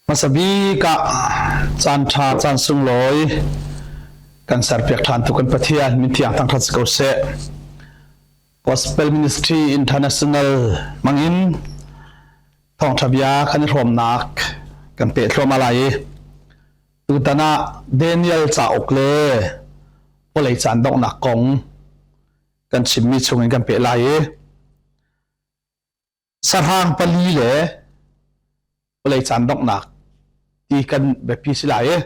Hmasa bik ah caan ṭha caan sunglawi kan serpiak ṭhan tu kan Pathian min thiang thangṭhat si ko seh. Gospel Ministry International mangin thawngṭha bia kan i hrawmnak kan peh thluahmah lai i tutan ah Daniel cauk le vawlei caan donghnak kong kan chimmi chungin kan peh lai i sahrang pali le vawlei caan donghnak ti kan biapi si lai i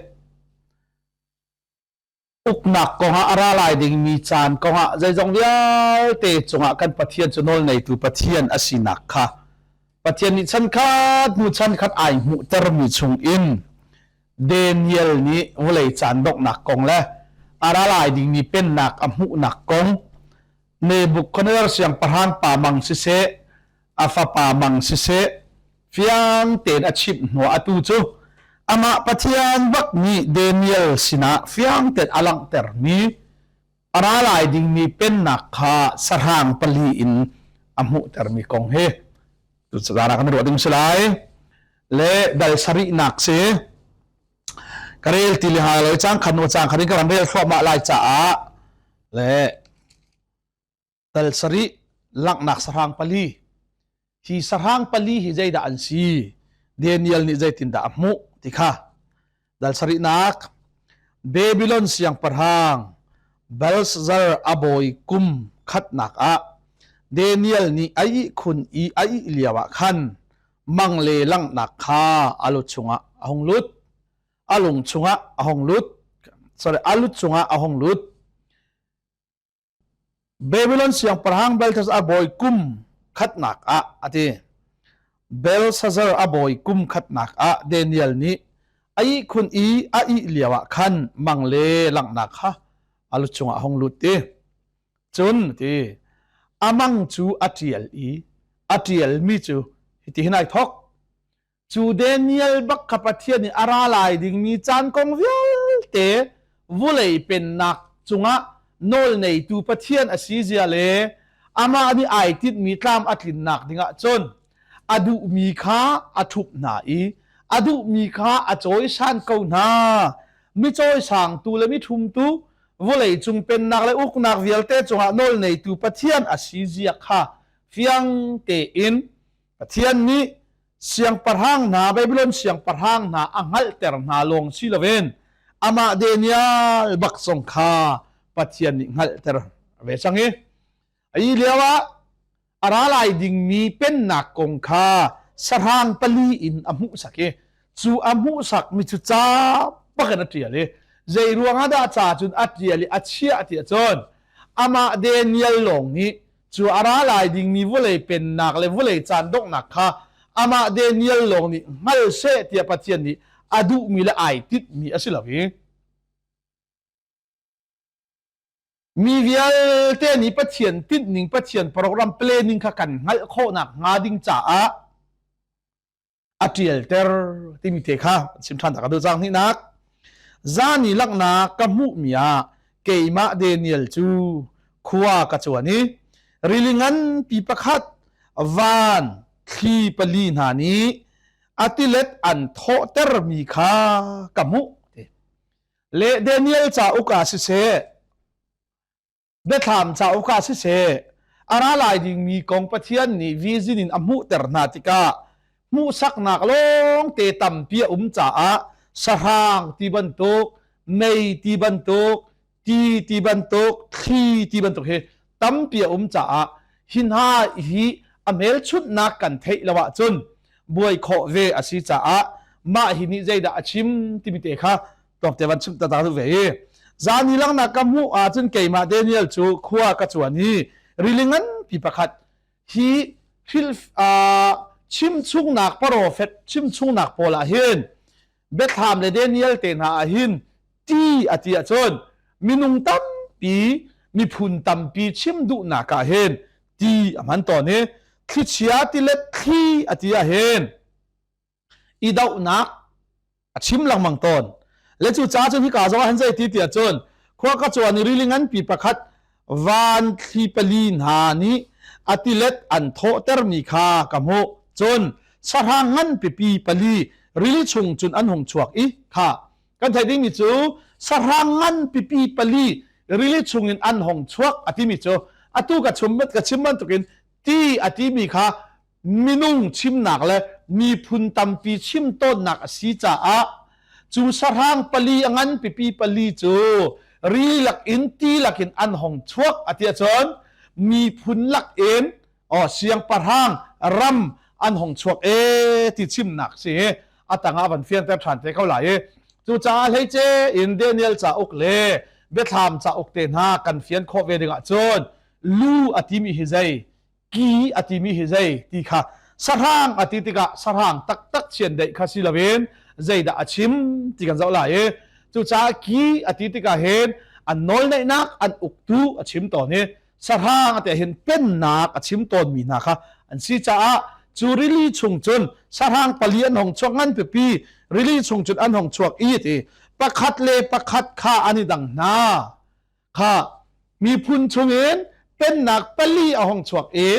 uknak kongah a ra lai dingmi caan kongah zeizong vialte cungah kan Pathian cu nawl ngeitu Pathian a sinak kha Pathian nih chan khat hnu chan khat ai hmuhtermi chungin Daniel nih vawlei caan donghnak kong le a ra lai dingmi pennak a hmuhnak kong Nebuchadnezzar siangpahrang pa mang siseh, a fapa mang siseh, fiang tein a chimh hnuah atu cu amah Pathian bak nih Daniel sinah fiang tein a langhtermi a ra lai dingmi pennak kha sahrang pali in a hmuhtermi kong hi tucaan ah kan ruah ding si lai. Le dal sarihnak si ka rel ti le ha lo cang khan cang khan in ka ran rel thluahmah lai caah le dal sarih langhnak sahrang pali hi sahrang pali hi zeidah an si Daniel nih zeitindah a hmuh ti kha dal sarihnak Babylon siangpahrang Belshazzar a bawi kum khatnak ah Daniel nih a ihkhun i a ih lio ah khan mang le langhnak kha a lu chungah a hung lut a lung chungah a hung lut sorry a lut chungah a hung lut Babylon siangpahrang Belshazzar a bawi kum khatnak ah a ti Belshazzar a bawi kum khatnak ah Daniel nih a ihkhun i a ih lio ah khan mang le langhnak kha a lu chungah a hung lut ti Cun ti a mang cu a ṭial i a ṭialmi cu hitihin ai thawk. Cu Daniel bak kha Pathian nih a ra lai dingmi caan kong vialte vulei pennak cungah nawl neitu Pathian a si zia le amah nih ai tinhmi tlam a tlinnak dingah cun a duhmi kha a ṭhup hna i a duhmi kha a cawisan ko hna. Mi cawisangtu le mi ṭhumtu vawlei cung pennak le uknak vialte cungah nawl neitu Pathian a si zia kha fiang tein Pathian nih siangpahrang hna Babylon siangpahrang hna a hngalhter hna lawng si loin amah Daniel bak zong kha Pathian nih hngalhter ve cang i ai lio ah a ra lai dingmi pennak kong kha sahrang pali in a hmuhsak i cu a hmuhsak mi cu ca bakin a ṭial i zei ruangah dah ca cun a ṭial i a chiah ti ahcun amah Daniel lawng nih cu a ra lai dingmi vawlei pennak le vawlei caan donghnak kha amah Daniel lawng nih hngal seh tiah Pathian nih a duhmi le ai tinhmi a si lo i Mi vialte nih Pathian tinhning, Pathian program planning kha kan hngalh khawhnak hnga ding caah a ṭialter timi te kha chim ṭhan ta ka duh cang hnihnak. Zan i langhnak ka hmuhmi ah keimah Daniel cu khua ka cuan i rili nganpi pakhat van thli pali hna nih a tilet an thawhtermi kha ka hmuh. Le Daniel cauk ah siseh, Biathlam cauk ah siseh, a ra lai dingmi kong Pathian nih vision in a hmuhter hna tikah hmuhsaknak lawngte tampi a um caah sahrang ti bantuk, mei ti bantuk, ti ti bantuk, thli ti bantuk hi tampi a um caah hi hna hi a hmelchunhnak kan theih lo ahcun buai khawh ve a si caah mah hi nih zeidah a chim timi te kha tlawmte van chim ta ve i zan i langnak ka hmuh ahcun keimah Daniel cu khua ka cuan i rili nganpi pakhat hi hril chimchungnak profet chimchungnak pawl ah hin Biathlam le Daniel te hna ah hin ti a ti ahcun minung tampi miphun tampi chim duhnak ah hin ti a hman tawn i thlichia tilet thli a ti ah hin i dohnak a chim lengmang tawn le cu ca cun hika zong ah hin zei ti ti ahcun khua ka cuan i rili nganpi pakhat van thli pali hna nih a tilet an thawhtermi kha ka hmuh cun sahrang ngan pipi pali. Rili chung cun an hung chuak i kha kan theih dingmi cu sahrang ngan pipi pali rili chungin an hong chuak a timi cu atu ka chum ka chim bantukin ti a timi kha minung chimnak le miphun tampi chim tawnnak a si caah cu sahrang pali a ngan pipi pali cu ri lakin ti lakin an hong chuak a ti ahcun miphun lakin oh siangpahrang ram an hong chuak e ti chimnak si a tangah van fianter ṭhan te ko lai i cucaah hleice in Daniel cauk le Biathlam cauk te hna kan fian khawh ve dingah cun lu a timi hi zei ki a timi hi zei ti kha sahrang a ti tikah sahrang taktak chiandeih kha si loin zeidah a chim ti kan zoh lai i cucaah ki a ti tikah hin an nawlneihnak an uktu a chim tawn i sahrang a ti hin pennak a chim tawnmi hna kha an si caah cu rili chung cun sahrang pali an hong chuak ngan pipi rili chung cun an hong chuak i ti pakhat le pakhat kha an i dang hna kha miphun chungin pennak pali a hong chuak i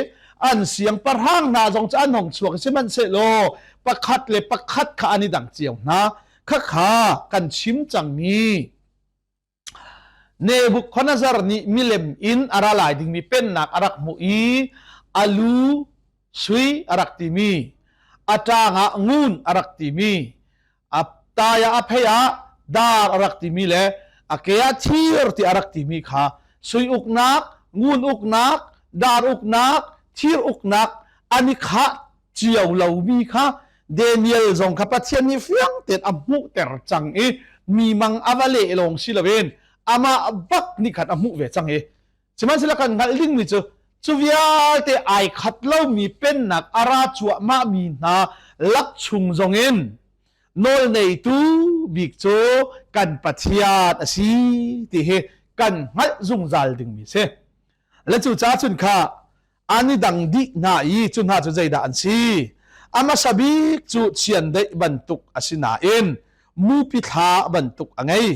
an siangpahrang hna zong cu an hong chuak sihmanhsehlaw pakhat le pakhat kha an i dang cio hna khakha kan chim cangmi Nebuchadnezzar nih milem in a ra lai dingmi pennak a rak hmuh i a lu sui a rak timi, a ṭang ah ngun a rak timi, a tai ah a phei ah dar a rak timi le a ke ah thir ti a rak timi kha sui uknak, ngun uknak, dar uknak, thir uknak an i khah cio lomi kha Daniel zong kha Pathian nih fiang tein a hmuhter cang i mi mang a va leh lawng si loin amah bak nih khan a hmuh ve cang i sihmanhsehlaw kan hngalh dingmi cu cu vialte ai khat lomi pennak a ra cuahmah mi hna lak chung zongin nawl neitu bik cu kan Pathian a si ti hi kan hngalh zungzal dingmi si. Le cu ca cun kha an i dang dih hna i cu hna cu zeidah an si? A hmasa bik cu chiandeih bantuk a si nain mupi thla bantuk a ngei.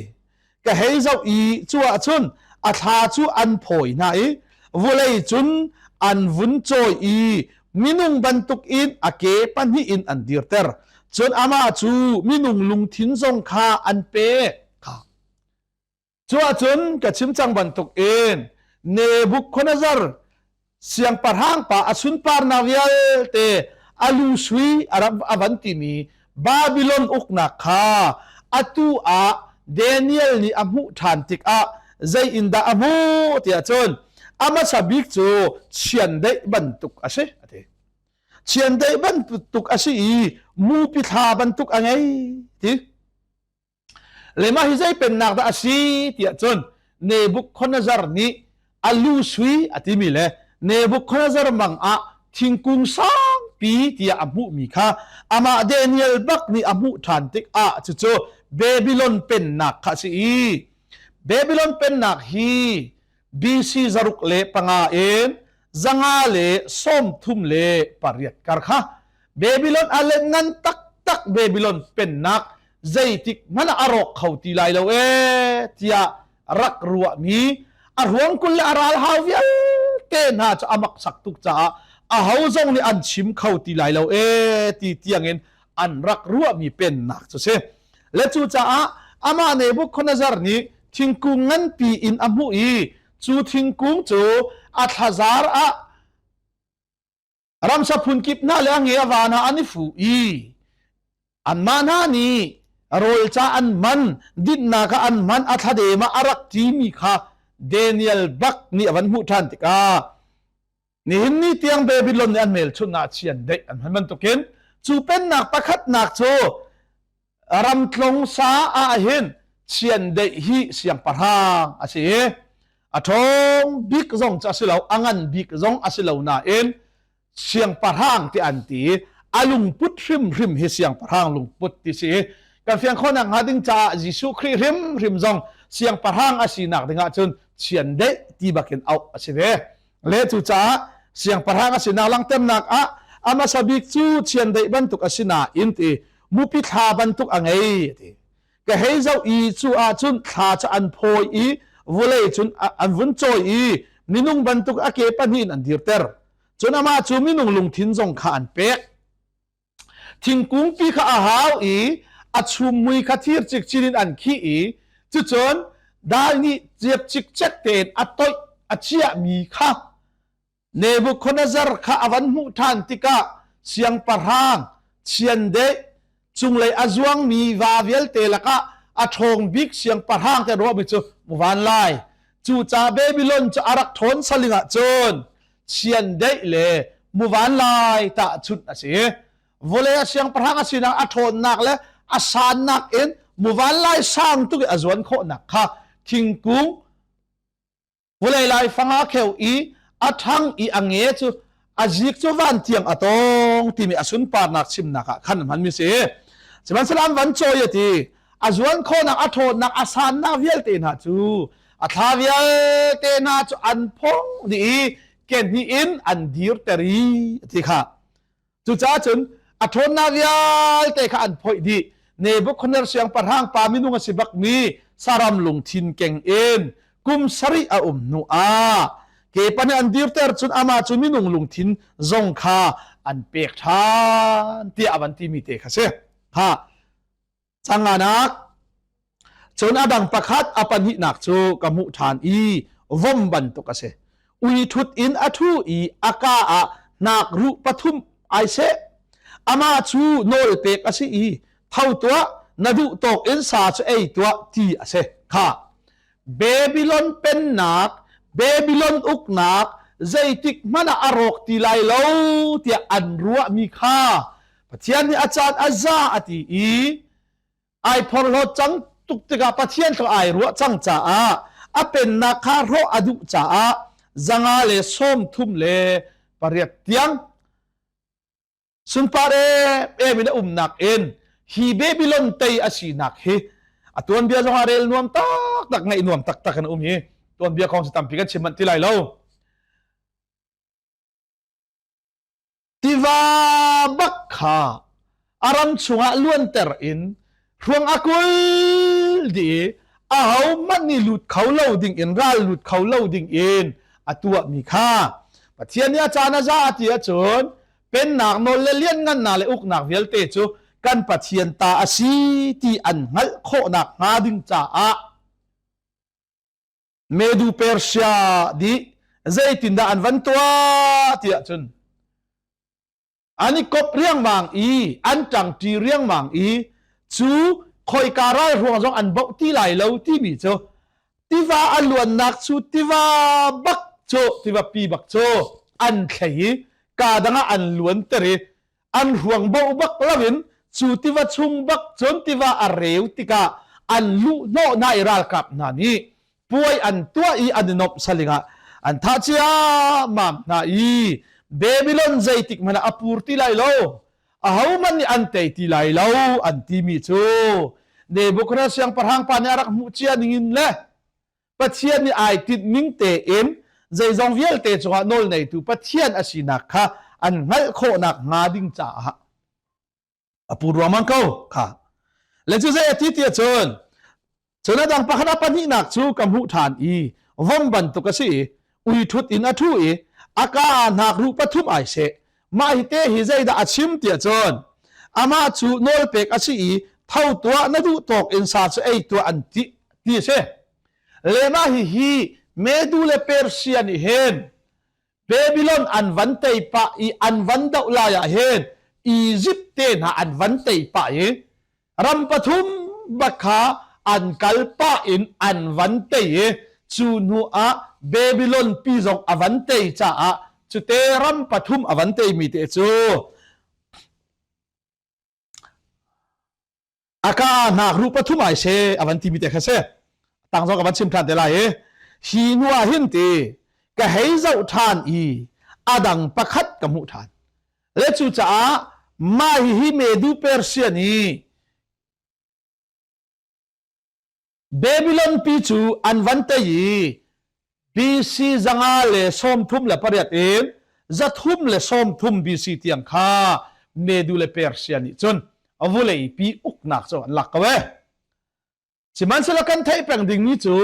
Ka hei zoh i cu ahcun a thla cu an phawi hna i vulei cun an vun cawi i minung bantukin a ke pahnih in an dirter. Cun amah cu minung lungthin zong kha an pek. Cu ahcun ka chim cang bantukin Nebuchadnezzar siangpahrang pa a sunparnak vialte a lu sui a ram a van timi Babylon uknak kha atu ah Daniel nih a hmuh ṭhan tikah zei in dah a hmuh tiah cun a hmasa bik cu chiandeih bantuk a si a ti. Chiandeih bantuk a si i mupi thla bantuk a ngei ti. Le mah hi zei pennak dah a si tiah cun Nebuchadnezzar nih a lu sui a timi le Nebuchadnezzar mang ah thingkung sangpi tiah a hmuhmi kha amah Daniel bak nih a hmuh ṭhan tikah cucu Babylon pennak kha a si i Babylon pennak hi BC 605 in 538 kar kha Babylon a let ngan taktak Babylon pennak zeitik hmanh ah a rawk kho ti lai lo ee tiah rak ruahmi a ruangkul le a ralhau vialte hna cu a maksak tuk caah aho zong nih an chim kho ti lai lo ee ti tiangin an rak ruahmi pennak cu si. Le cucaah amah Nebuchadnezzar nih thingkung nganpi in a hmuh i cu thingkung cu a thlazar ah ramsa phunkip hna le a nge a va hna an i fu i anmah hna nih rawl ca an man dinnak ah an hman a thladem ah a rak timi kha Daniel bak nih a van hmuh ṭhan tikah nihin ni tiang Babylon nih an hmelchunhnak chiandeih an hman bantukin cu pennak pakhatnak cu ramtlong sa ah hin chiandeih hi siangpahrang a si i a ṭhawng bik zong cu a si lo a ngan bik zong a si lo nain siangpahrang ti an ti i a lungput hrimhrim hi siangpahrang lungput ti si i kan fiang khawhnak hnga ding caah Jesuh Khrih hrimhrim zong siangpahrang a sinak dingah cun chiandeih ti bakin auh a si ve. Le cucaah siangpahrang a sinak langhternak ah a hmasa bik cu chiandeih bantuk a si nain ti mupi thla bantuk a ngei ti. Ka hei zoh i cu ahcun thla cu an phawi i vawlei cun an vun cawi i minung bantuk a ke pahnih in an dirter. Cun amah cu minung lungthin zong kha an pek. Thingkung pi kha a hau i a chum mui kha thir cikcin in an khih i cucun dal nih ciap cikcek tein a toih a ciahmi kha Nebuchadnezzar kha a van hmuh ṭhan tikah siangpahrang chiandeih cunglei a zuangmi va vialte lakah a ṭhawng bik siangpahrang te ruahmi cu muvan lai. Cucaah Babylon cu a rak ṭhawn saling ahcun chiandeih le muvan lai tahchunh a si. Vawlei a siangpahrang a sinak a ṭhawnnak le a sannak in muvan lai sang tuk i a zuan khawhnak kha thingkung Vawlei laifang ah kheu i a ṭhang i a nge cu a zik cu van tiang a tawng timi a sunparnak chimnak ah khan hmanmi si. Sihmanhsehlaw an van cawi a ti. A zuan khawhnak, a ṭhawnnak, a sannak vialte hna cu a thla vialte hna cu an phong dih i kehnih in an dirter i a ti kha. Cucaah cun a ṭhawnnak vialte kha an phoih dih. Nebuchadnezzar siangpahrang pa minung a si bakmi saram lungthin keng in kum sarih a um hnu ah kepa nih an dirter cun amah cu minung lungthin zong kha an pek ṭhan tiah a van timi te kha si. Ha Canganak cun a dang pakhat a pahnihnak cu ka hmuh ṭhan i vom bantuk a si. Ui ṭhut in a ṭhu i a kaa ah hnakruh pathum ai seh. Amah cu nawl pek a si i tho tuah, na duh tawk in sa cu ei tuah ti a si. Kha Babylon pennak, Babylon uknak zeitik hmanh ah a rawk ti lai lo tiah an ruahmi kha Pathian nih a caan a za a ti i ai phorhlawt cang tuk tikah Pathian cu ai ruah cang caah a pennak kha hrawh a duh caah 538 tiang sunpar em in a umnak in hi Babylon tei a sinak hi a tuanbia zong ah rel nuam taktak ngaih nuam taktak in um hi tuanbia kong si tampi kan chim manh ti lai lo. Tiva bak kha a ram chungah luanter in hruang a kul dih i ahohmanh nih lut kho lo ding in ral lut kho lo ding in a tuahmi kha Pathian nih a caan a za a ti ahcun pennak nawl le lianngannak le uknak vialte cu kan Pathian ta a si ti an hngalh khawhnak hnga ding caah Medu Persia dih zeitindah an van tuah tiah cun an i kop riangmang i an ṭangṭi riangmang i cu khoika ral ruang zong an boh ti lai lo timi cu tiva a luannak cu tiva bak cu tiva pi bak cu an thlei i ka dang ah an luanter i an ruang boh bak loin cu tiva chung bak cun tiva a reu tikah an luh hnawh hna i ralkap hna nih puai an tuah i an i nomh saling ah an thah ciammam hna i Babylon zeitik hmanh ah a pur ti lai lo ahohmanh nih an tei ti lai lo an timi cu Nebuchadnezzar siangpahrang pa nih a rak hmuh cia ningin le Pathian nih ai tinhning tein zeizong vialte cungah nawlneitu Pathian a sinak kha an hngalh khawhnak hnga ding caah a pu ruangmang ko kha. Le cu zei a ti tiah cun cun a dang pakhat a pahnihnak cu ka hmuh ṭhan i vom bantuk a si i ui ṭhut in a ṭhu i a ka ah hnakruh pathum ai seh. Mah hi te hi zeidah a chim tiah cun amah cu nawlpek a si i tho tuah na duh tawk in sa cu ei tuah an ti ti a si. Le mah hihi Medu le Persia nih hin Babylon an van tei pah i an van doh lai ah hin Egypt te hna an van tei pah i ram pathum bak kha an kal pah in an van tei i cu hnu ah Babylon pi zong a van tei caah cute ram pathum a van teimi te cu a ka hnak ru pathum ai se a van timi te kha se tang zong ka van chim ṭhan te lai i hi hnu ah hin ti ka hei zoh ṭhan i a dang pakhat ka hmuh ṭhan le cucaah mah hihi Medu Persian i Babylon pi cu an van tei i BC 538 in 330 BC tiang kha Medu le Persia nih cun vulei pi uknak cu an lak ko e. Sihmanhsehlaw kan theih peng dingmi cu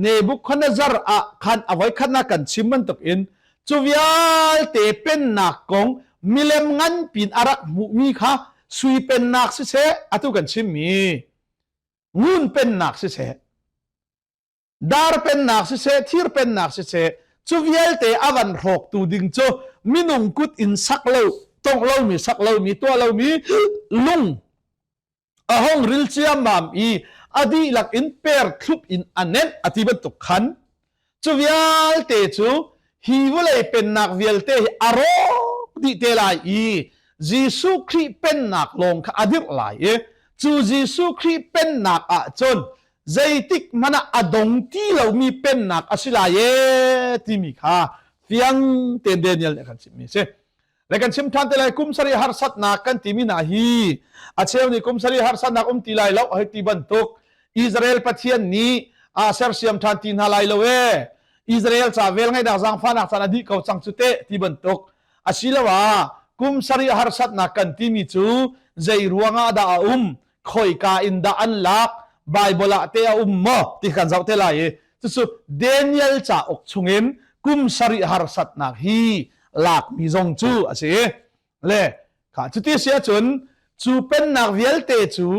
Nebuchadnezzar ah khan a voikhatnak kan chim bantuk in cu vialte pennak kong milem nganpin a rak hmuhmi kha. Sui pennak siseh, atu kan chimmi ngun pennak siseh, dar pennak siseh, thir pennak siseh, cu vialte a van hrawktu ding cu minung kut in sak lo, tongh lomi, sak lomi, tuah lomi lung a hong ril ciammam i a dihlak in per thlup in a nenh a ti bantuk khan cu vialte cu hi vawlei pennak vialte hi a rawk dih te lai i Jesuh Khrih pennak lawng kha a dirh lai i cu Jesuh Khrih pennak ah cun zeitik hmanh ah a dong ti lomi pennak a si lai ee timi kha fiang tein Daniel nih a kan chimhmi a si. Le kan chim ṭhan te lai kum sarih harsatnak kan timi hna hi a cheu nih kum sarih harsatnak um ti lai lo hei ti bantuk Israel Pathian nih a sersiam ṭhan ti hna lai lo ee Israel ca vel ngaihnak zaangfahnak caan a dih ko cang cu teh ti bantuk asiloah kum sarih harsatnak kan timi cu zei ruangah dah a um khoika in dah an lak Bible ah te a um maw ti kan zoh te lai i cucu Daniel cauk chungin kum sarih harsatnak hi lakmi zong cu a si le kha cuti si ahcun cu pennak vialte cu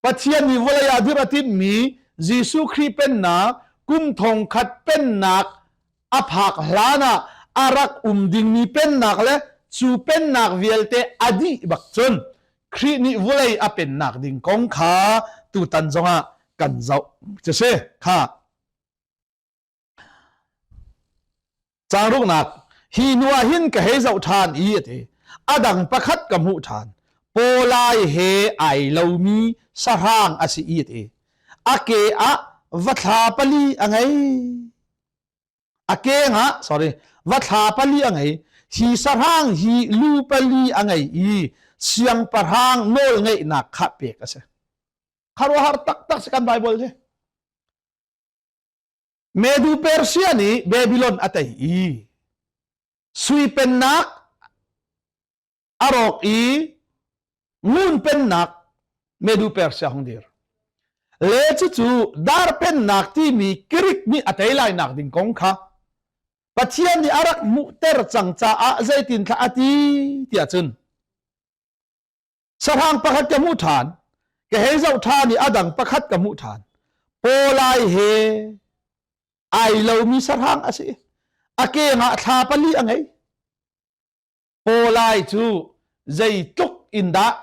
Pathian nih vawlei ah dirh a timhmi Jesuh Khrih pennak kum thong khat pennak a phak hlan ah a rak um dingmi pennak le cu pennak vialte a dih bak cun Khrih nih vawlei a pennak ding kong kha tutan zongah kan zoh cu si kha Caang ruknak, hi hnu ah hin ka hei zoh ṭhan i a ti. A dang pakhat ka hmuh ṭhan. Pawlai he ai lomi sahrang a si i a ti. A ke ah va thla pali a ngei. A keng ah, sorry, va thla pali a ngei. Hi sahrang hi lu pali a ngei i siangpahrang nawl ngeihnak kha pek a si. Khuaruahhar taktak si kan Bible hi. Medu Persia nih Babylon a tei i sui pennak a rawk i ngun pennak Medu Persia hung dir. Le cucu dar pennak timi Greek nih a tei lai nak ding kong kha Pathian nih a rak hmuhter cang caah zeitin thla a ti tiah cun Sahrang pakhat ka hmuh ṭhan. Ka hei zoh ṭhan i a dang pakhat ka hmuh ṭhan. Pawlai he ai lomi sahrang a si. A keng ah thla pali a ngei. Pawlai cu zeitluk in dah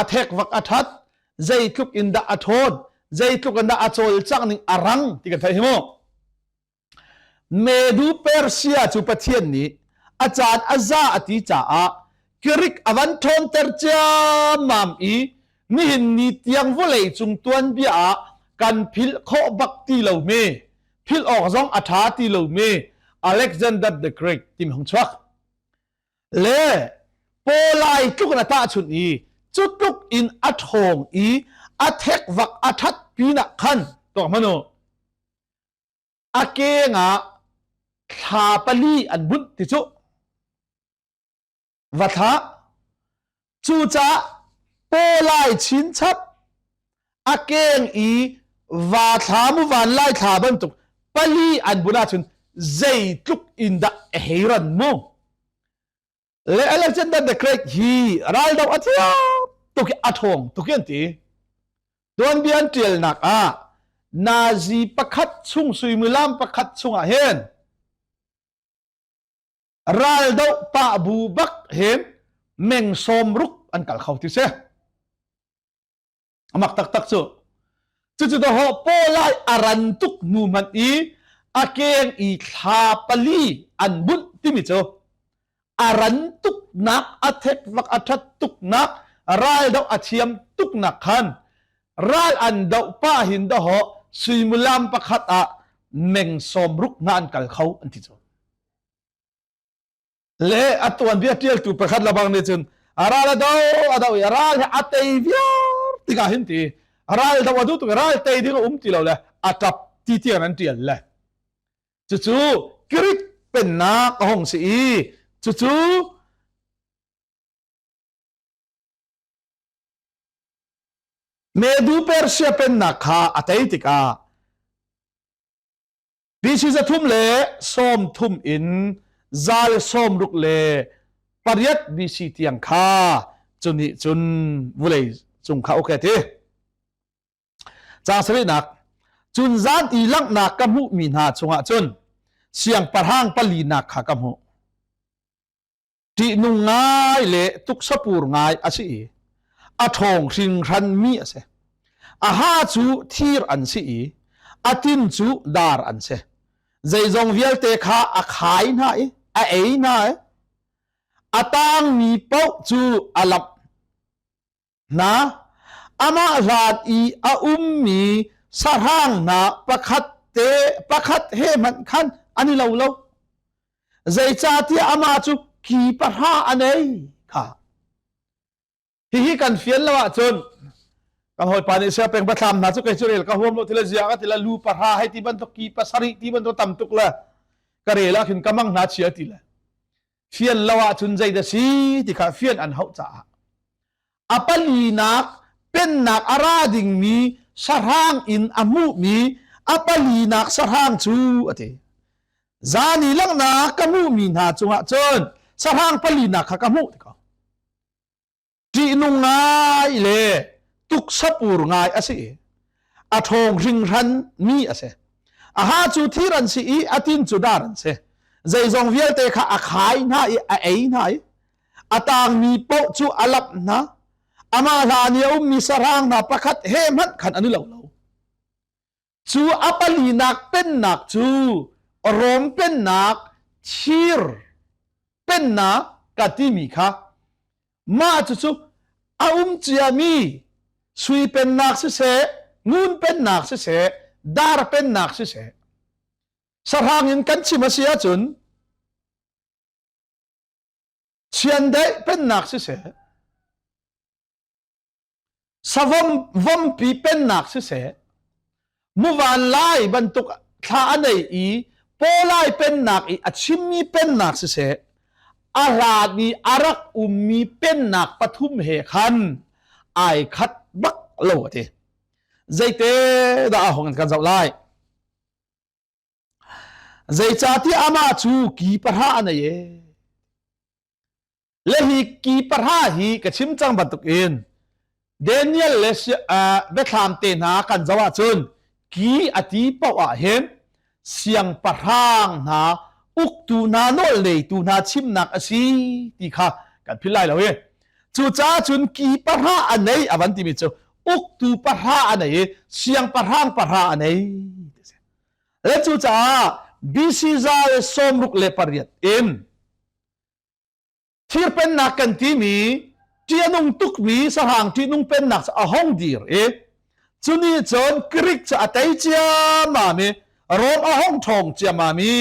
a thek vak a ṭhat, zeitluk in dah a ṭhawn, zeitluk in dah a cawlcangh ning a rang ti kan theih hi mu. Medu Persia cu Pathian nih a caan a za a ti caah Greek a van ṭhawnter ciammam i nihin ni tiang vawlei cung tuanbia ah kan philh khawh bak ti lomi, philh awk zong a ṭha ti lomi Alexander the Great timi hung chuak. Le pawlai tluk in a tahchunh i cu tluk in a ṭhawng i a thekvak a ṭhat pinah khan tuak hmanh u. A keng ah thla pali an bunh ti cu va thlah. Cucaah pawlai chinchap a keng i va thla mu van lai thla bantuk pali an bunh ahcun zeitluk in dah a hei ran mu. Le Alexander the Great hi raldo a thiam tuk i a ṭhawng tuk i an ti. Tuanbia an ṭialnak ah Nazi pakhat chung suimilam pakhat chungah hin raldoh pah bu bak hin meng sawm ruk an kal kho ti si. Amak taktak cu. Cucu dawh pawlai a ran tuk hnu hmanh i a keng i thla pali an bunh timi cu a ran tuknak, a thekvak a ṭhat tuknak, raldoh a thiam tuknak khan ral an doh pah hin dawh suimilam pakhat ah meng sawm ruk hna an kal kho an ti cu. Le a tuanbia ṭialtu pakhat labang nih cun a ral a do a do i a ral hi a tei viar tikah hin ti ral do a duh tuk ral tei ding a um ti lo le a ṭap ti tiang an ṭial le cucu Greek pennak a hung si i cucu Medu Persia pennak kha a tei tikah BC 330 in zal 66. pariat BC tiang kha cu nih cun vulei cung kha uk ti. Caang sarihnak cun zan i langhnak ka hmuhmi hna chungah cun siangpahrang palinak kha ka hmuh. Ṭihnung ngai le tuksapur ngai a si i a ṭhawng hringhran mi a si. A ha cu thir an si i a tin cu dar an si. Zeizong vialte kha a khai hna i a ei hna i a tangmi paoh cu a lamh hna. Amah hlan i a ummi sahrang hna pakhat te pakhat he hmanh khan an i lo lo. Zeicahtiah amah cu ki pahra a nei kha. Hihi kan fian lo ahcun kan hawipa nih sia peng bathlam hna cu kei cu rel ka huam lo tila zia ka tila lu pahra hei ti bantuk ki pasarih ti bantuk tam tuk le ka rel ah khin ka mang hna chia ti le fian lo ahcun zei da si ti kha fian an hauh caah a palinak pennak a ra dingmi sahrang in a hmuhmi a palinak sahrang cu a ti zan i langhnak ka hmuhmi hna cungah cun sahrang palinak kha ka hmuh ti ko ṭihnung ngai le tuksapur ngai a si i a ṭhawng hringhran mi a si. A ha cu thir an si i a tin cu dar an si. Zeizong vialte kha a khai hna i a ei hna i a tangmi paoh cu a lamh hna. Amah hlan i a ummi sahrang hna pakhat he hmanh khan an i lo lo. Cu a palinak pennak cu Rom pennak thir pennak ka timi kha mah cucu a um ciami sui pennak siseh ngun pennak siseh dar pennak siseh sahrang in kan chim a si ahcun chiandeih pennak siseh Savom vompi pennak siseh, muvan lai bantuk thla a nei i pawlai pennak i a chimmi pennak siseh, a hlan i a rak ummi pennak pathum he khan ai khat bak lo a ti. Zeite dah a hong kan zoh lai? Zeicahtiah amah cu ki pahra a nei e. Le hi ki pahra hi ka chim cang bantukin Daniel le biathlam te hna kan zoh ahcun ki a ti paoh ah hin siangpahrang hna uktu hna nawl neitu hna chimnak a si ti kha kan philh lai lo i cucaah cun ki pahra a nei a van timi cu uktu pahra a nei i siangpahrang pahra a nei le cucaah BC za le 68 in Thir pennak kan timi ṭih a nung tukmi sahrang ṭihnung pennak cu a hong dir i cuni cun Greek cu a tei ciammam i Rom a hong ṭhawng ciammam i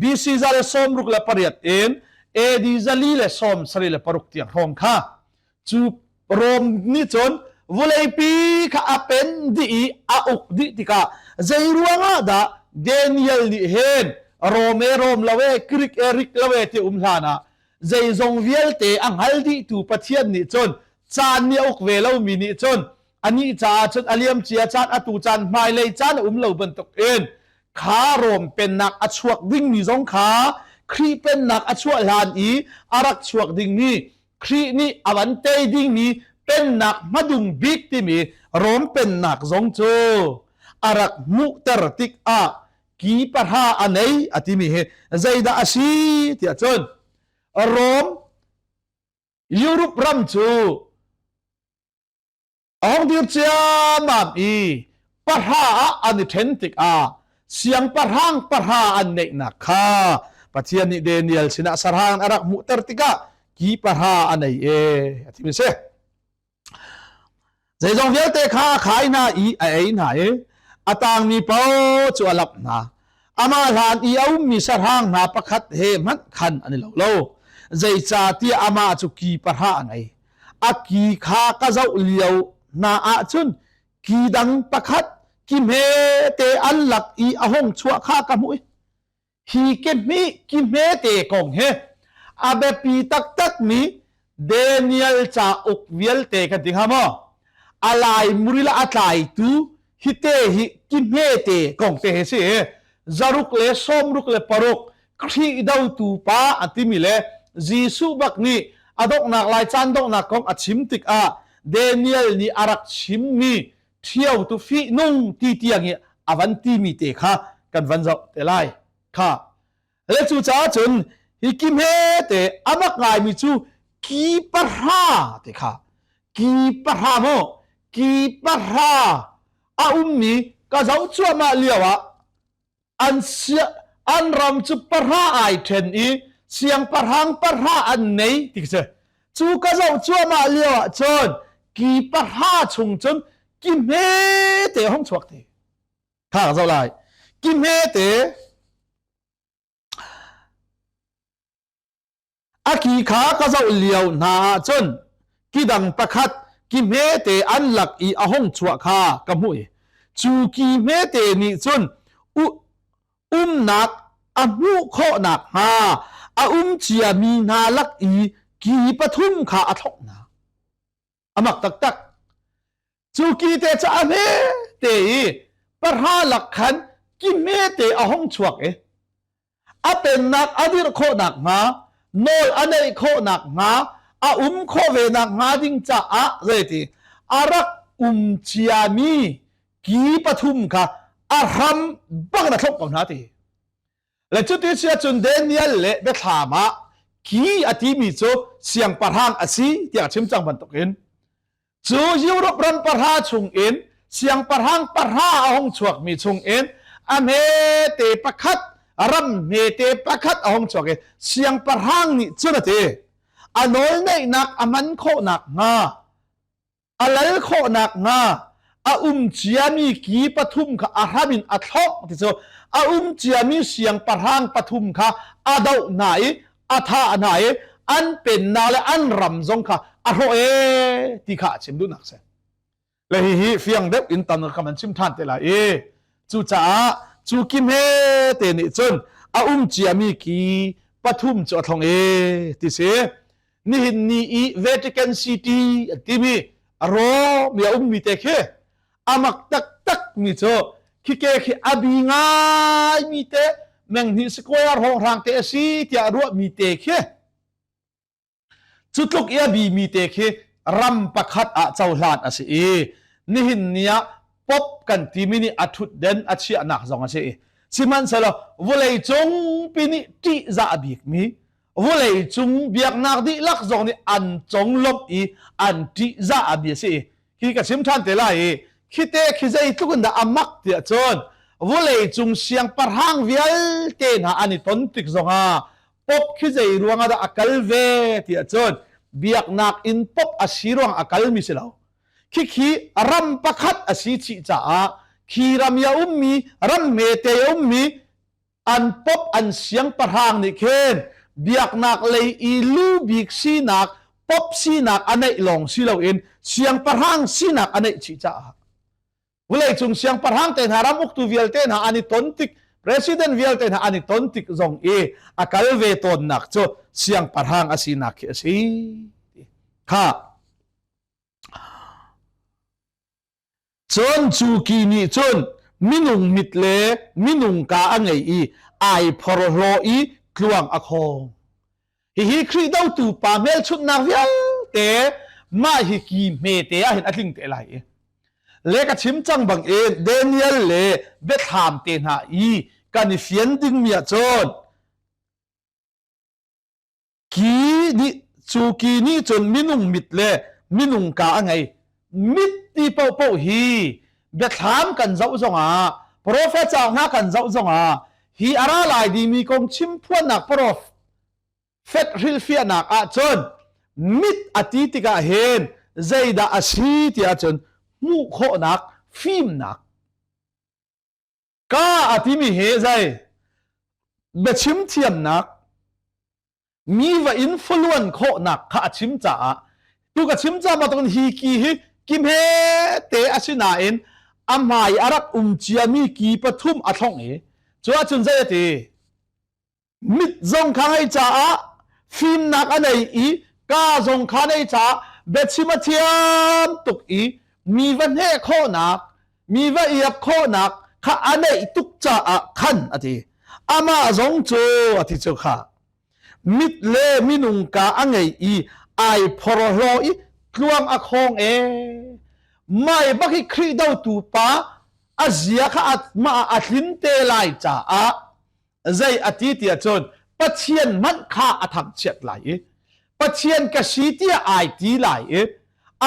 BC 168 in AD 476 tiang hrawng kha cu Rom nih cun vawleipi kha a pen dih i a uk dih tikah zei ruangah dah Daniel nih hin Rom e Rom lo e Greek e Greek lo e ti um hlan ah zeizong vialte a hngal dihtu Pathian nih cun caan nih a uk ve lomi nih cun anih caah cun a liam cia caan atu caan hmailei caan a um lo bantuk in kha Rom pennak a chuak dingmi zong kha Khrih pennak a chuah hlan i a rak chuak dingmi Khrih nih a van tei dingmi pennak hmadung bik timi Rom pennak zong cu a rak hmuhter tikah ki pahra a nei a timi hi zeidah a si tiah cun Rom Europe ram cu A hung dir ciammam i pahra ah an i ṭhen tikah siangpahrang pahra an neihnak kha Pathian nih Daniel sinah sarang a rak hmuhter tikah ki pahra a nei e a ti mi si. Zeizong vialte kha a khai hna i a ei hna i a tangmi paoh cu a lamh hna. Amah hlan i a ummi sahrang hna pakhat he hmanh khan an i lo lo. Zeicahtiah amah cu ki pahra a ngei. A ki kha ka zoh lio hna ahcun ki dang pakhat ki hmete an lak i a hung chuah kha ka hmuh i hi ke hmi ki hmete kong hi a biapi taktakmi Daniel cauk vialte kan ti hnga maw? A lai muril a tlaitu hi te hi ki hmete kong te hi si zaruk le sawmruk le paruk Khrih dotu pa a timi le Jesuh bak nih a donghnak lai caan donghnak kong a chim tikah Daniel nih a rak chimmi ṭhio tu fihnung ti tiang i a van timi te kha kan van zoh te lai kha. Le cucaah cun hi ki hmete a mak ngaimi cu ki pahra te kha ki pahra maw ki pahra a ummi ka zoh cuahmah lio ah an sia an ram cu pahra ai ṭhen i siangpahrang pahra an nei ti si. Cu ka zoh cuahmah lio ah cun ki pahra chung cun ki hmete hong chuak te. Kha ka zoh lai. Ki hmete A ki kha ka zoh lio hna ahcun ki dang pakhat ki hmete an lak i a hung chuah kha ka hmuh i cu ki hmete nih cun umnak a hmuh khawh nakhnga a um ciami hna lak i ki pathum kha a thlok hna. A mak taktak. Cu ki te cu a hme te i pahra lak khan ki hme te a hung chuak i a pennak a dirh khawh nakhnga nawl a neih khawh nakhnga a um khawh ve nakhnga ding caah zeiti a rak um ciami ki pathum kha a hram bak in a thlok ko hna ti. Le cuti si ahcun Daniel le Biathlam ah ki a timi cu siangpahrang a si tiah a chim cang bantukin cu Europe ram pahra chungin siangpahrang pahra a hung chuakmi chungin a hmete pakhat ram hmete pakhat a hung chuak i siangpahrang nih cun a ti a nawlneihnak a hman khawh nakhnga a lal khawh nakhnga a um ciami ki pathum kha a hram in a thlok ti cu a um ciami siangpahrang pathum kha a doh hna i a thah hna i an pennak le an ram zong kha a hrawh e ti kha a chim duhnak si. Le hihi fiang deuh in tan ka man chim ṭhan te lai i cucaah cu ki hme te nih cun a um ciami ki pathum cu a thlong e ti si. Nihin ni i Vatican City an timi Rome i a ummi te khi amak taktak mi cu khike khi a bi ngai mi te menghnih square hrawnghrang te a si tiah ruah mi te khi cu tluk i a bi mi te khi ram pakhat ah cohlan a si i nihin ni ah pop kan timi nih a thutden a chiahnak zong a si i sihmanhsehlaw vawlei cung pi nih ṭihzah bik mi vawlei cung biaknak dihlak zong nih an conglawmh i an ṭihzah a bia si i hi ka chim ṭhan te lai i khite khi zeitluk in dah a mak tiah cun vawlei cung siangpahrang vialte hna an i ton tik zongah pop khi zei ruangah dah a kal ve tiah cun biaknak in pop a si ruang a kalmi si lo khikhi ram pakhat a si chih caah khi ram i a ummi ram hmete a ummi an pop an siangpahrang nih khin biaknak lei i lu bik sinak pop sinak a neih lawng si loin siangpahrang sinak a neih chih caah vawleicung siangpahrang te hna ram uktu vialte hna an i ton tik president vialte hna an i ton tik zong i a kal ve tawnnak cu siangpahrang a sinak khi a si kha Cun cu ki nih cun minung mit le minung kaa a ngei i ai phorhlaw i tluang a khawng. Hihi Khrih dotu pa hmelchunhnak vialte mah hi ki hmete ah hin a tling te lai i le ka chim cang bang in Daniel le Biathlam te hna i kan i fian dingmi ah cun Ki nih cu ki nih cun minung mit le minung ka a ngei. Mit ti paohpaoh hi biathlam kan zoh zongah profet cauk hna kan zoh zongah hi a ra lai dimi kong chimphuannak profet hrilhfiahnak ahcun mit a ti tikah hin zeidah a si ti ahcun hmuh khawhnak fimnak Ka a timi hi zei biachim thiamnak mi va in fuluan khawhnak kha a chim caah tu ka chim caah ma hi ki hi ki hme te a si nain a hmai a rak um ciami ki pathum a thlong i cu ahcun zei a ti Mit zong kha ngei caah fimnak a nei i ka zong kha nei caah biachim a thiam tuk i mi va hneh khawhnak, mi va iap khawhnak kha a neih tuk caah khan a ti. Amah zong cu a ti cu kha. Mit le minung ka a ngei i ai phorhlaw i tluang a khawng e. Mai bak hi Khrih dotu pa a zia kha mah a tlin te lai caah zei a ti tiah cun Pathian hmanh kha a thangchiat lai i Pathian ka si tiah ai ti lai i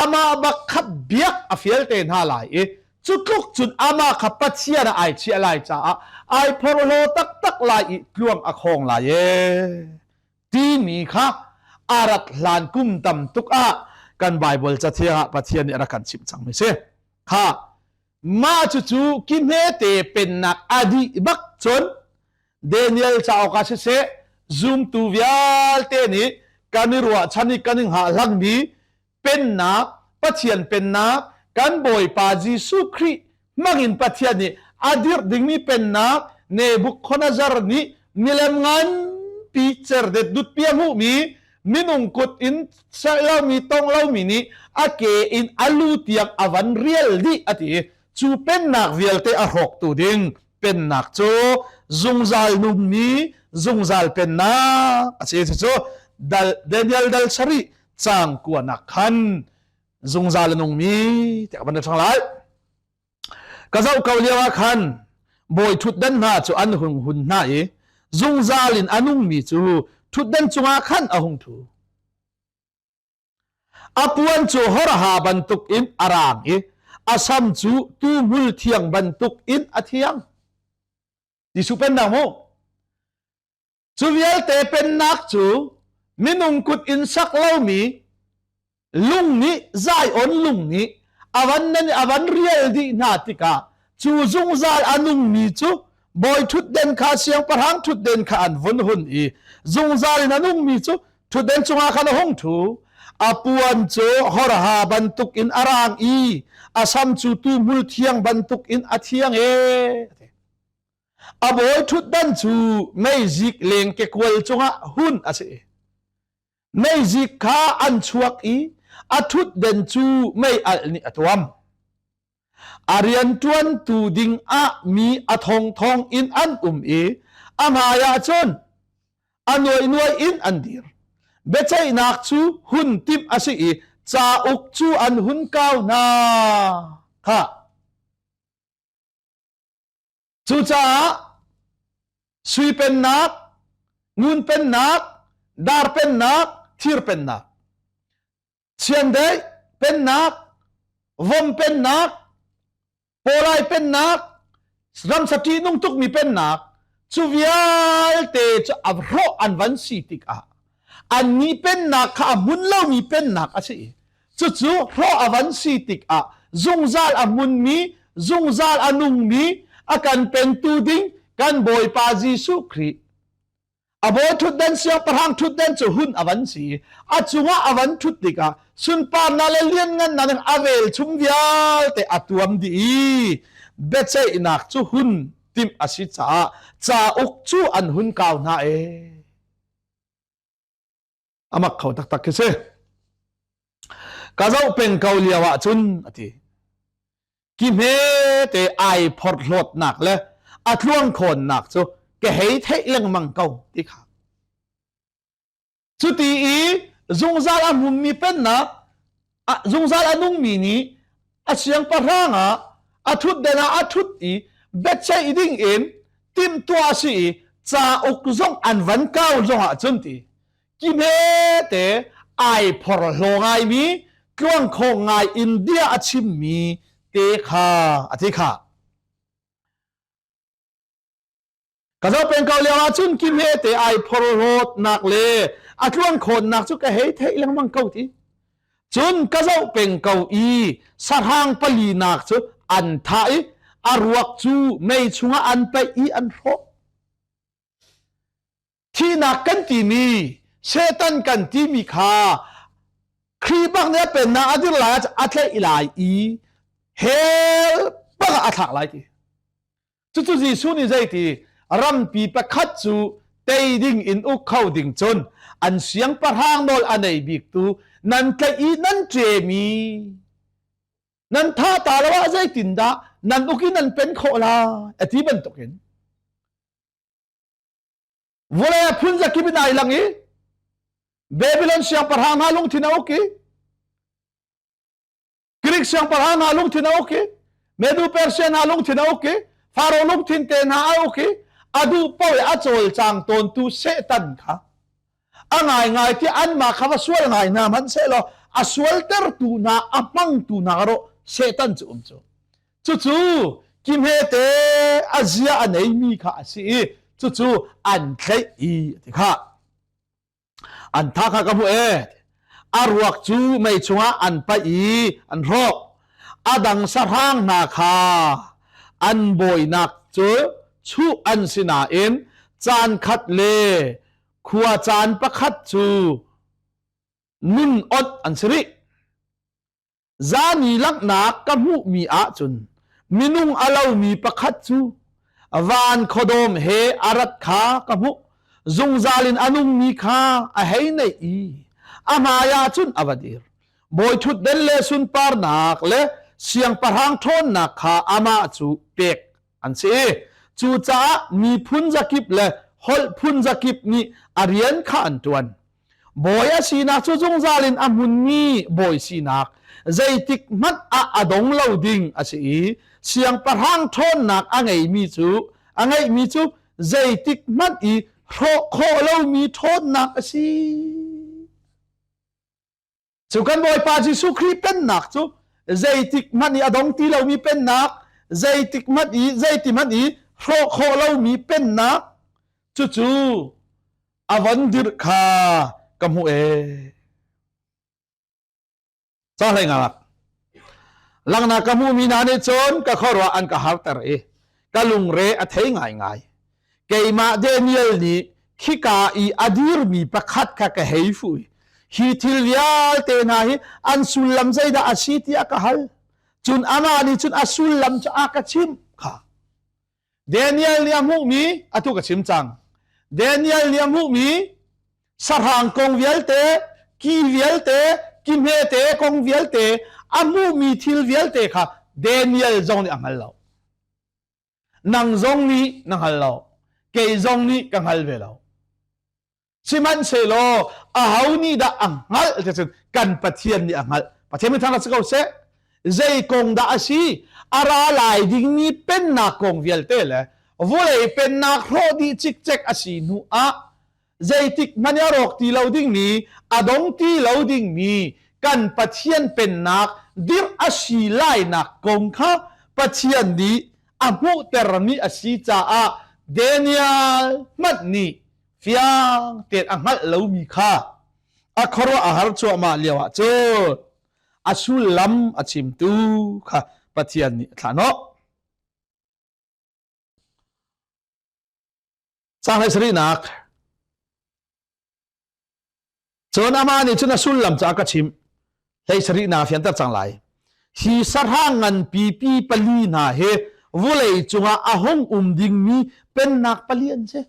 amah bak kha biak a fial te hna lai i cu tluk cun amah kha Pathian ah ai chiah lai caah ai phorhlaw taktak lai i tluang a khawng lai ee timi kha a rat hlan kum tam tuk ah kan Bible cathiang ah Pathian nih a rak kan chimh cangmi si. Kha mah cucu ki hmete pennak a dih bak cun Daniel cauk ah siseh zumtu vialte nih kan i ruahchan i kan i hngahhlangmi pennak Pathian pennak kan Bawipa Jesuh Khrih hmangin Pathian nih a dirh dingmi pennak Nebuchadnezzar nih milem nganpi cerdet dutpi a hmuhmi minung kut in serh lomi tong lomi nih a ke in a lu tiang a van rial dih a ti cu pennak vialte a hrawktu ding pennak cu zungzal nungmi zungzal pennak a si cu Daniel dal sarih cang kuanak khan zungzal a nungmi tiah van ṭhang lai. Ka zoh ko lio ah khan bawi ṭhutdan hna cu an hung hun hna i zungzal in a nungmi cu ṭhutdan cungah khan a hung ṭhu. A puan cu horha bantuk in a raang i a sam cu tuhmul thiang bantuk in a thiang. Jesuh pennak mu. Cu vialte pennak cu minung kut in sak lomi lung nih Zion lung nih a van nan a van rial dih hna tikah cu zungzal a nungmi cu bawi ṭhutden kha siangpahrang ṭhutden kha an vun hun i zungzal in a nungmi cu ṭhutden cungah khan a hung ṭhu. A puan cu horha bantuk in a raang i a sam cu tuhmul thiang bantuk in a thiang ee. A bawi ṭhutdan cu meizik leng kekual cungah hun a si. Meizik kha an chuak i a ṭhutden cu mei alh nih a tuam. A rianṭuantu ding ah mi a thongthong in an um i a hmaiah cun a nuainuai in an dir. Biaceihnak cu hun timh a si i cauk cu an hun kau hna. Khah. Cucaah sui pennak, ngun pennak, dar pennak, thir pennak, chiandeih pennak, vom pennak, pawlai pennak, ramsa ṭihnung tukmi pennak, cu vialte cu a hrawh an van si tikah annih pennak kha a hmun lomi pennak a si. Cucu hrawh a van si tikah zungzal a hmunmi, zungzal a nungmi, a kan pentu ding kan Bawipa Jesuh Khrih a bawi ṭhutdan siangpahrang ṭhutdan cu hun a van si i a cungah a van ṭhut tikah sunparnak le lianngannak in a velchum vialte a tuam dih i biaceihnak cu hun timh a si caah cauk cu an hun kau hna ee. A mak kho taktak khi si. Ka zoh peng ko lio ah cun a ti. Ki hme te ai phorhlawtnak le a tluang khawnnak cu ka hei theih lengmang ko ti kha. Cuti i zungzal a hmunmi pennak zungzal a nungmi nih a siangpahrang ah a ṭhutden ah a ṭhut i biaceih ding in timhtuah a si i cauk zong an van kau zong ah cun ti ki hmete ai phorhlaw ngaimi tluangkhawng ngai in bia a chimmi te kha a ti kha. Ka zoh peng ko lio ah cun ki hmete ai phorhlawtnak le a tluang khawnnak cu ka hei theih lengmang ko ti. Cun ka zoh peng ko i sahrang palinak cu an thah i a ruak cu mei chungah an paih i an hrawh. Thihnak kan timi, Satan kan timi kha Khrih bak nih a pennak a dir lai a tlaih lai i hell bak ah a thlak lai ti. Cucu Jesuh nih zeiti rampi pakhat cu tei ding in uk kho ding cun an siangpahrang nawl a nei biktu nan tlaih i nan ṭemi nan thah ta lo ah zeitindah nan uk i nan pen khawh lai a ti bantukin vawlei ah phun zakip in ai lang i. Babylon siangpahrang hna lungthin a uk i Greek siangpahrang hna lungthin a uk i Medu Persia hna lungthin a uk i Faro lungthin te hna a uk i a duh paoh i a cawlcang tawntu Satan kha a ngaingai ti anmah kha va sual ngai hna hmanhsehlaw a sualtertu hna a hmangtu hna rawh Satan cu um cu cucu kimhete a zia a neimi kha a si i cucu an tlaih i ti kha An tha kha ka hmuh ee. A ruak cu mei chungah an paih i an hrawk. A dang sahrang hna kha an bawinak cu chuh an si nain caan khat le khua caan pakhat cu nun onh an si rih. Zani langhnak ka hmuhmi ahcun minung a lomi pakhat cu van khuadawm he a rat kha ka hmuh. Zungzal in a nungmi kha a hei neih i a hmaiah cun a va dir. Bawi ṭhutden le sunparnak le siangpahrang ṭhawnnak kha amah cu pek an si. Cucaah miphun zakip le holh phun zakip nih a rian kha an ṭuan. Bawi a sinak cu zungzal in a hmunmi bawi sinak zeitik hmanh ah a dong lo ding a si i siangpahrang ṭhawnnak a ngeimi cu a ngeihmi cu zeitik hmanh i hrawh khawh lomi ṭhawnnak a si. Cu kan Bawipa Jesuh Khrih pennak cu zeitik hmanh i a dong ti lomi pennak, zeitik hmanh i zeiti hmanh i hrawh khawh lomi pennak cucu a von dirh kha ka hmuh ee. Ca hlei ngalak. Langnak ka hmuhmi hna nih cun ka khuaruah an ka harter i ka lungre a thei ngaingai. Keimah Daniel nih khika i a dirmi pakhat kha ka hei fuh i hi thil vialte hna hi an sullam zeidah a si tiah ka hal. Cun amah nih cun a sullam cu a ka chimh kha. Daniel nih a hmuhmi atu ka chim cang. Daniel nih a hmuhmi sahrang kong vialte, ki vialte, ki hmete kong vialte, a hmuhmi thil vialte kha Daniel zong nih a hngal lo. Nang zong nih na hngal lo. Kei zong nih ka hngal ve lo. Sihmanhsehlaw aho nih dah a hngalh ti cun kan Pathian nih a hngalh. Pathian min thangṭhat si ko seh. Zei kong dah a si? A ra lai dingmi pennak kong vialte le vawlei pennak hrawh dih cikcek a si hnu ah zeitik hmanh a rawk ti lo dingmi, a dong ti lo dingmi kan Pathian pennak dirh a si lainak kong kha Pathian nih a hmuhtermi a si caah Daniel hmanh nih fiang tein a hngalh lomi kha a khuaruah a har cuahmah lio ah cun a sullam a chimtu kha Pathian nih a thlah Caang hlei sarihnak Cun amah nih cun a sullam cu a ka chimh. Hlei sarih na fianter cang lai. Hi sahrang nganpi pi pali hna hi vulei cungah a hung um dingmi pennak pali an si.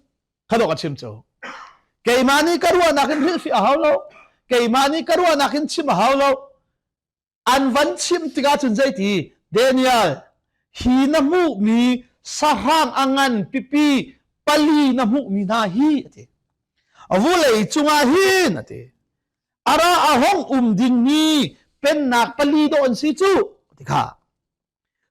Kha dawh ka chim cu. Keimah nih ka ruahnak in hrilhfiah a hau lo. Keimah nih ka ruahnak in chim a hau lo. An van chim tikah cun zeiti Daniel hi na hmuhmi sahrang a ngan pipi pali na hmuhmi hna hi a ti. Vulei cungah hin a ti. Ara a hong um dingmi pennak pali dawh an si cu ti kha.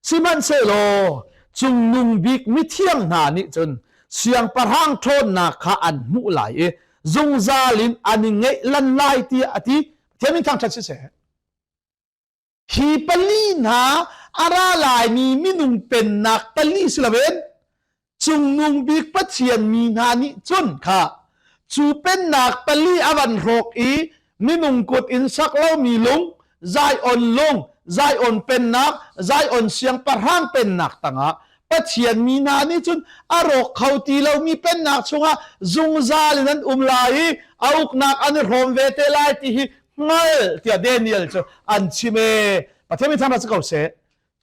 Sihmanhsehlaw cungnung bik mithiang hna nih cun siangpahrang ṭhawnnak kha an hmuh lai i zungzal in an i ngeih lan lai tiah a ti. Pathian min thangṭhat siseh. Hi pali hna a ra laimi minung pennak pali si loin cungnung bik Pathian mi hna nih cun kha cu pennak pali a van hrawk i minung kut in sak lomi lung Zion lung Zion pennak Zion siangpahrang pennak tangah Pathian mi hna nih cun a rawk kho ti lomi pennak chungah zungzal in an um lai i a uknak an i hrawm ve te lai ti hi hngal tiah Daniel cu an chim ee Pathian min thangṭhat si ko seh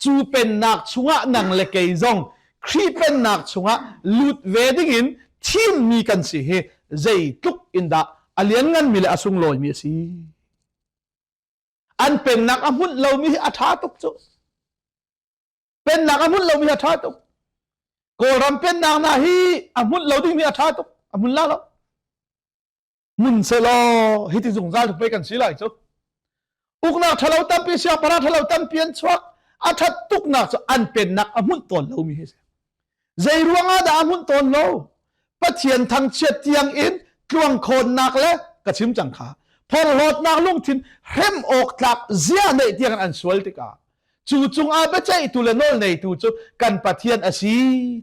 cu pennak chungah nang le kei zong Khrih pennak chungah lut ve dingin thimmi kan si hi zeitluk in dah a liannganmi le a sunglawimi a si. An pennak a hmunh lomi hi a ṭha tuk cu. Pennak a hmunh lomi hi a ṭha tuk. Kawlram pennak hna hi a hmunh lo dingmi a ṭha tuk. A hmun la lo. Hmun selaw hiti zungzal pei kan si lai cu. Uknak ṭhalo tampi siangpahrang ṭhalo tampi an chuak. A ṭhat tuknak cu an pennak a hmunh tawn lomi hi si. Zei ruangah dah a hmunh tawn lo? Pathian thangchiat tiang in tluangkhawnnak le ka chim cang kha phorhlawtnak lungthin hrem awk tlak zia neih tiang an sual tikah cu cungah biaceihtu le nawl neitu cu kan Pathian a si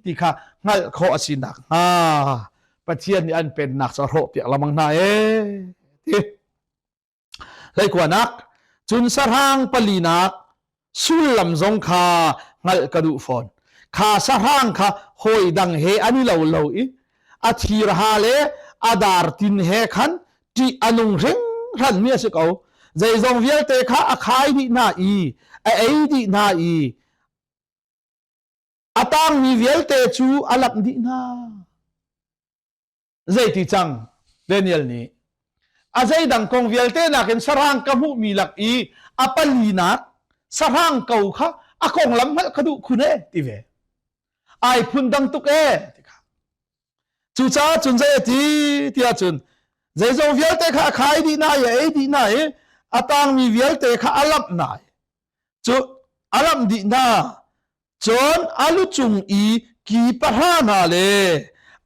ti kha hngalh khawh a si nakhnga Pathian nih an pennak cu a hrawhpiak lengmang hna ee ti. Hleikuanak cun sahrang palinak sullam zong kha hngalh ka duh fawn. Kha sahrang kha hawi dang he an i lo lo i a thirha le a dar tin he khan ṭih a nung hringhran mi a si ko. Zeizong vialte kha a khai dih hna i a ei dih hna i a tangmi vialte cu a lamh dih hna. Zeiti cang Daniel nih a zeidang kong vialte nakin sahrang ka hmuhmi lak i a palinak sahrang ko kha a konglam hngalh ka duh khun e ti ve. Ai phun dang tuk e ti kha. Cucaah cun zei a ti tiah cun zeizong vialte kha a khai dih na i a ei dih na i a tangmi vialte kha a lamh na i cu a lamh dih hna. Cun a lu cung i ki pahra hna le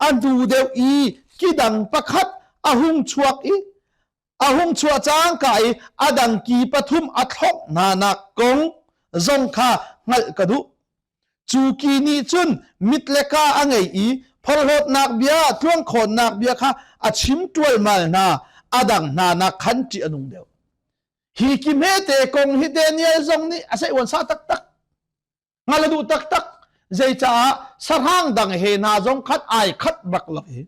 a hnu deuh i ki dang pakhat a hung chuak i a hung chuah cangka i a dang ki pathum a thlongh hna nak kong zong kha hngalh ka duh. Cu ki nih cun mit le ka a ngei i phorhlawtnak bia, tluangkhawnnak bia kha a chim ṭualmal hna, a dang hna nak khan ṭih a nung deuh. Hi ki hmete kong hi Daniel zong nih a seiuan sa taktak. Hngal a duh taktak. Zeicaah sahrang dang he hna zong khat ai khat bak lo i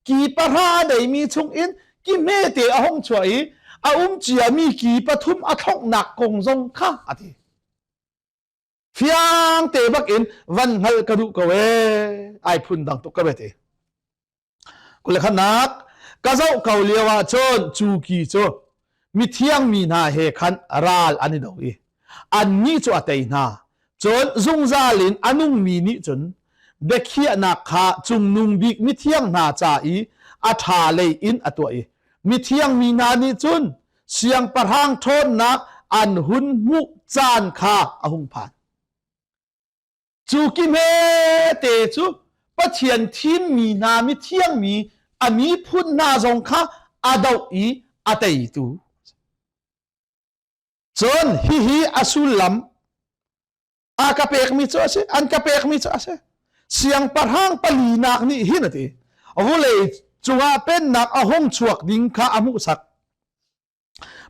ki pahra a deimi chung in ki hmete a hung chuah i a um ciami ki pathum a thlonghnak kong zong kha a ti. Fiang te bak in van hngalh ka duh ko ee ai phun dang tuk ka bet i. Kulekhanak ka zoh ko lio ah cun cu ki cu mithiang mi hna he khan ral an i do i annih cu a tei hna. Cun zungzal in a nungmi nih cun biakhiahnak kha cungnung bik mithiang hna ca i a ṭha lei in a tuah i mithiang mi hna nih cun siangpahrang ṭhawnnak an hun hmuh caan kha a hung phan. Cu ki hmete cu Pathian thimmi hna mithiang mi a miphun hna zong kha a doh i a teitu. Cun hihi a sullam a ka pekmi cu a si, an ka pekmi cu a si. Siangpahrang palinak nih hin a ti. Vulei cungah pennak a hung chuak ding kha a hmuhsak.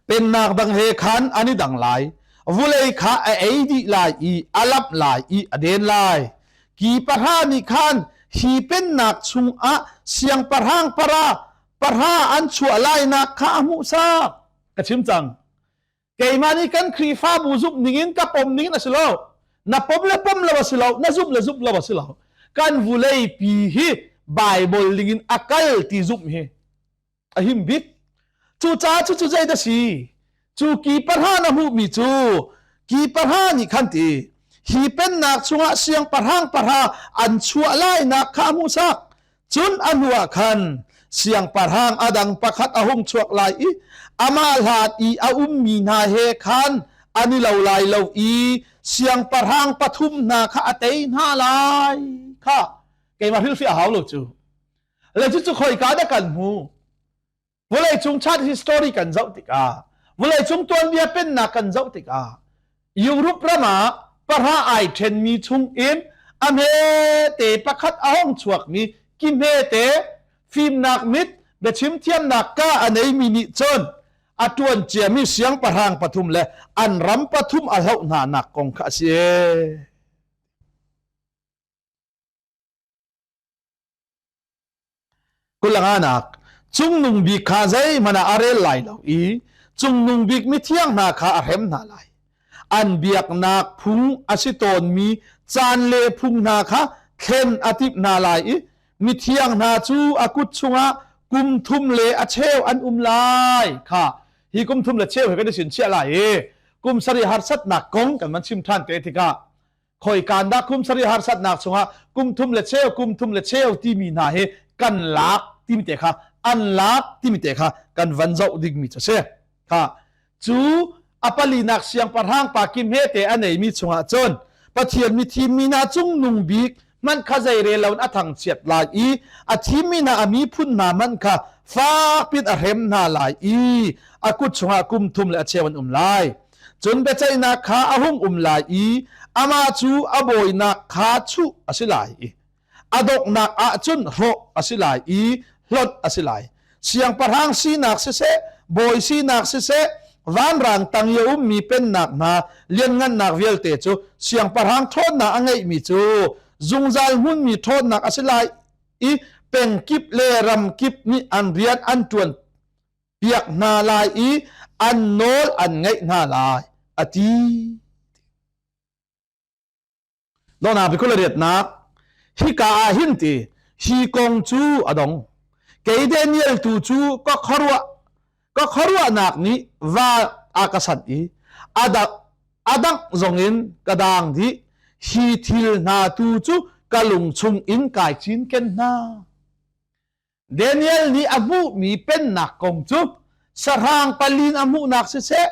Pennak dang he khan an i dang lai. Vulei kha a ei dih lai i a lamh lai i a den lai. Ki pahra nih khan hi pennak chungah siangpahrang para pahra an chuah lainak kha a hmuhsak. Ka chim cang. Keimah nih kan Khrihfabu zumh ningin ka pom ningin a si lo. Na pom le pom lo a si lo, na zumh le zumh lo a si lo. Kan vulei pi hi Bible ningin a kal ti zumh hi a him bik. Cucaah cucu zei dah si? Cu ki pahra na hmuhmi cu ki pahra nih khan ti hi pennak chungah siangpahrang pahra an chuah lainak kha a hmuhsak. Cun a hnuah khan siangpahrang a dang pakhat a hung chuak lai i amah hlat i a ummi hna he khan an i lo lai lo i siangpahrang pathum hna kha a tei hna lai kha keimah hrilhfiah a hau lo cu. Le cucu khoika dah kan hmu? Vawleicung chan history kan zoh tikah, vawleicung tuanbia pennak kan zoh tikah, Europe ram ah pahra ai ṭhenmi chung in a hmete pakhat a hong chuakmi ki hmete fimnak mit biachim thiamnak ka a neimi nih cun a ṭuan ciami siangpahrang pathum le an ram pathum a hloh hna nak kong kha a si. Kulanganak cungnung bik kha zeihmanh ah a rel lai lo i cungnung bik mithiang hna kha a hrem hna lai. An biaknak phung a si tawnmi caan le phung hna kha thlen a timh hna lai i mithiang hna cu a kut chungah kum thum le a cheu an um lai kha hi kum thum le cheu he kan i sin chiah lai i kum sarih harsatnak kong kan van chim ṭhan te tikah khoikan dah kum sarih harsatnak chungah kum thum le cheu kum thum le cheu timi hna hi kan lak. timi te kha an lak timi te kha kan van zoh dingmi cu a si. Kha cu a palinak siangpahrang pa ki hmete a neimi chungah cun Pathian mi thimmi hna cungnung bik hmanh kha zeirel loin a thangchiat lai i a thimmi hna a miphun hna hmanh kha fakpin a hrem hna lai i a kut chungah kum thum le a cheu an um lai. Cun biaceihnak kha a hung um lai i amah cu a bawinak kha chuh a si lai i a donghnak ah cun hrawh a si lai i hlonh a si lai. Siangpahrang sinak siseh, bawi sinak siseh, vanrang tang i a ummi pennak hna lianngannak vialte cu siangpahrang ṭhawnnak a ngeihmi cu zungzal hmunmi ṭhawnnak a si lai i pengkip le ramkip nih an rian an ṭuan piak hna lai i an nawl an ngaih hna lai a ti. Dawhnak bikul a riatnak hika ah hin ti hi kong cu a dong. Kei Daniel tu cu ka khuaruah ka khuaruahnak nih va a ka sanh i a dang a dangh zongin ka daang dih. Hi thil hna tu cu ka lung chung in kai cinken hna. Daniel nih a hmuhmi pennak kong cu sahrang palin a hmuhnak siseh,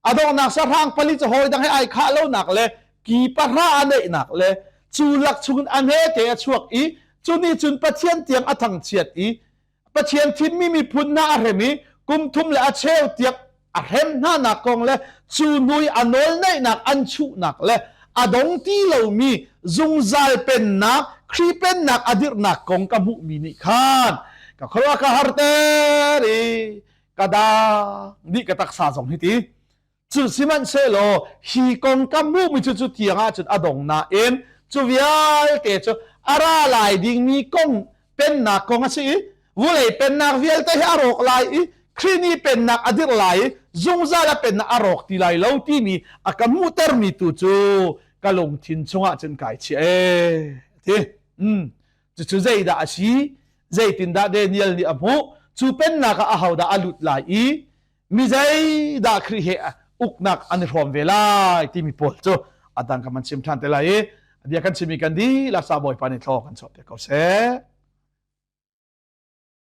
a donghnak sahrang pali cu hawi dang he ai khah lonak le ki pahra a neihnak le cu lak chungin a hnete a chuak i cu nih cun Pathian tiang a thangchiat i Pathian thimmi miphun hna a hrem i kum thum le a cheu tiang a hrem hnanak kong le cu hnu i a nawlneihnak an chuhnak le a dong ti lomi zungzal pennak Khrih pennak a dirhnak kong ka hmuhmi nih khan ka khuaruah ka harter i ka dang dih ka taksa zong hi ti cu sihmanhsehlaw hi kong ka hmuhmi cu cu tiang ah cun a dong nain cu vialte cu a ra lai dingmi kong pennak kong a si i vulei pennak vialte hi a rawk lai i Khrih nih pennak a dirh lai i zungzal a pennak a rawk ti lai lo timi a ka hmuhtermi tu cu ka lungthin chungah cun kai chiah ee ti mm cucu zeidah a si zeitindah Daniel nih a hmuh cu pennak ah ahodah a lut lai i mi zeidah Khrih he uknak an i hrawm ve lai timi pawl cu a dang kan van chim ṭhan te lai i bia kan chimmi kan dihlak sa Bawipa nih thlaw kan chuah piak ko seh.